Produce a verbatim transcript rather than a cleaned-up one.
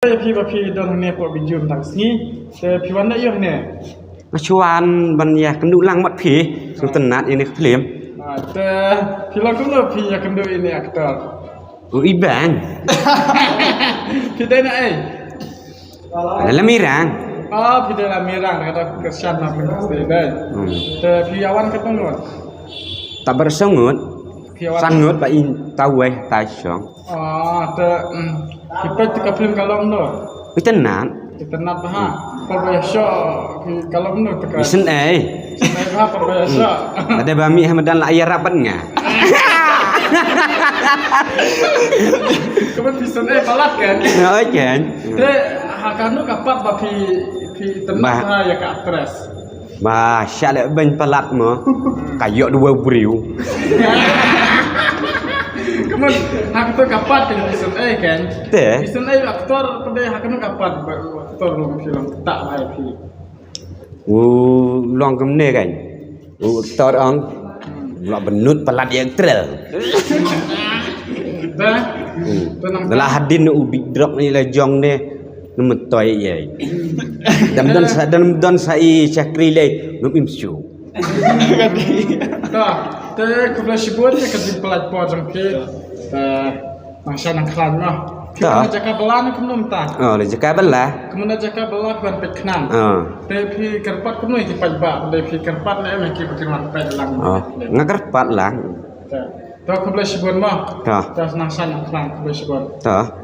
Te phi ba phi don hangne pok video mynta ka sngi. Te phi wan da ïoh hangne. Nga shu wan ban ïakynduh lang bad phi. Sngewtynnat ïa kane ka film. Ah, te phi long kumno phi ïakynduh ïa kane ka actor? U i bang. Phi dei na ei? Dei la Mirang. Ah, phi dei la Mirang, kata ka shan na phi dei. Hmm. Te phi ïa wan katno ngut? Tabar sangut. Phi ïa wan. Sangut ba in tawai tai song. Ah, te, mm, phi peit te ka film ka long no? Phi tynnat. Phi tynnat ba ha. Por ba ïa shoh phi ka long no te ka. Isynei. Isynei ba ha por ba ïa shoh. Lada ba mih ha madan la ïarap bad nga. Ka ban phi isynei palat kan? Oi kan. Te ha kano ka part ba phi, phi tynnat ba ha ïa ka actress? Ba shah leh beiñ palat mo. Ka ïoh dua briew. Kumno, ha kato ka part ka isynei kan? Te. Isynei actor pynde ha kano ka part ba actor long film ta ba phi. U long kumne kan. U actor ong. Long bynnud palat ïa actress. Te. Te nang. Dah la hadin u big drop ni la jong ne. Num toi ye. Dam don sa, dam don sa i shakri le, num im shu. Ta, te khublei shibun te ka jingpyllait por jong phi. Te nang shah nang khlaiñ mo. Phi na jaka bylla ne kumno mynta? Oh, na jaka bylla. Kumno na jaka bylla phi wan peit khnang. Oh. Te phi kyrpad kumno ki paidbah, te phi kyrpad ne em ki phi wan peit lang. Oh, nga kyrpad lang. Te, te khublei shibun mo. Ta. Te nang shah nang khlaiñ khublei shibun. Ta.